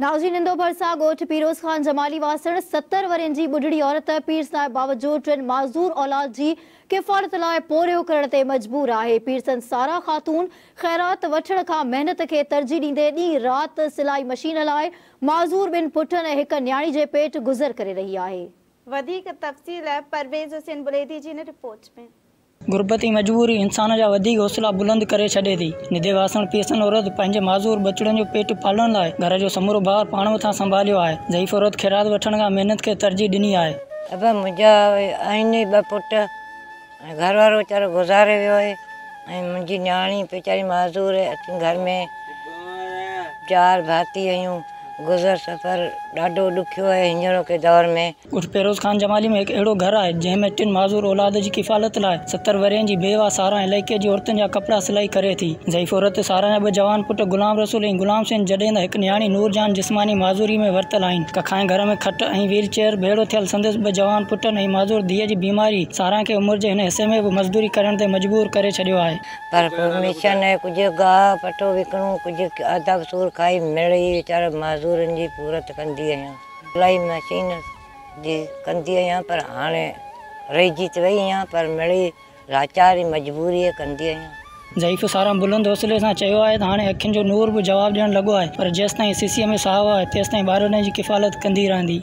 ناظرين نندو ڀرسان ڳوٺ پيروز خان جمالي واسڻ 70 ورهين جي ٻڍڙي عورت پيرسنائپ باوجود ٽن معذور اولاد جي ڪفالت لاء پورهيو ڪرڻ تي مجبور آهي. پيرسن سارا خاتون خيرات وٺڻ کان محنت کي ترجيح ڏيندي ڏينهن رات سلائي مشين هلائي معذور ٻن پٽن ۽ هڪ نياڻي جي پيٽ گذر ڪري رهي آهي. وڌيڪ تفصيل پرويز حسين بليدي جي هن رپورٽ ۾. غربت ۽ مجبوري انسان جا وڌيڪ حوصلا بلند ڪري ڇڏي ٿي. ندي واسڻ پيرسن عورت پنهنجي معذور ٻچڙن جو پيٽ پالڻ لاء گهر جو سمورو بار پاڻ مٿان سنڀاليو آهي. ضعيف عورت خيرات وٺڻ کان محنت کي ترجيح ڏني آهي. ابا منهنجا آهن ئي ٻه پٽ ۽ گهر وارو ويچارو گذاري ويو آهي ۽ منهنجي نياڻي ويچاري معذور آهي. اسين گهر ۾ چار ڀاتي آهيون. گذر سفر ڏاڍو ڏکيو آهي هينئروڪي دور ۾. ڳوٺ پيروز خان جمالي ۾ هڪ اهڙو گهر آهي، جنهن ۾ ٽن معذور اولاد جي ڪفالت لاء 70 ورهين جي بيواهه ساران علائقي جي عورتن جا ڪپڙا سلائي ڪري ٿي. ضعيف عورت ساران جا ٻه جوان پٽ غلام رسول ۽ غلام حسين جڏهن ته هڪ نياڻي نور جهان جسماني معذوري ۾ ورتل آهن. ڪکائين گهر ۾ کٽ ۽ ويل چيئر ڀيڙو ٿيل سندس ٻه جوان پٽن ۽ معذور ڌيء جي بيماري ساران کي عمر جي هن حصي ۾ به مزدوري ڪرڻ تي مجبور ڪري ڇڏيو آهي. پر پوء مشن ۽ ڪجهه گاهه پٺو وڪڻون ڪجهه آداب سور کائي مڙئي ويچارا معذورن جي پورت ڪندي آهيان. سلائي مشين جي ڪندي آهيان پر هاڻي رهجي ته وئي آهيان پر مڙئي لاچاري مجبوريء ڪندي آهيان. ضعيف ساران بلند حوصلي سان چيو آهي ته هاڻي اکين جو نور به جواب ڏيڻ لڳو آهي پر جيستائين سسيء ۾ ساهه آهي تيستائين ٻارڙن جي ڪفالت ڪندي رهندي.